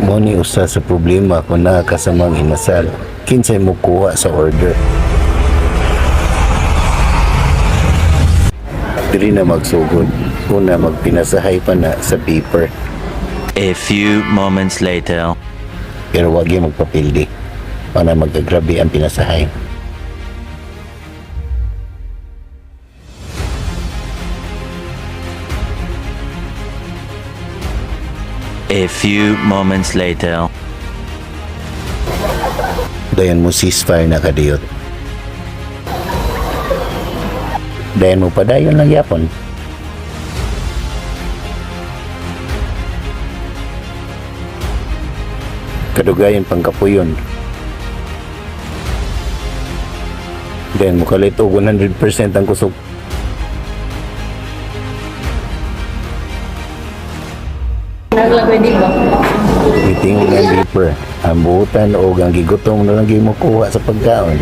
Mo ni usa sa problema kung naa ka sa Mang Inasal. Kinsay mo kuha sa order? Diri na magsugod. Una, magpinasahay pa na sa paper. A few moments later. Pero wag yung magpapildi. Para magkagrabe ang pinasahay. A few moments later. Dayon mo ceasefire na kadiyot. Dayon mo padayon lang yapon. Kadugayan pang kapuyon. Dayon mo kalit og 100% ang kusog. Naglagay di ba? Miting ang beeper. Ang buutan o ang gigutom na lang gyud mo kuha sa pagkaon.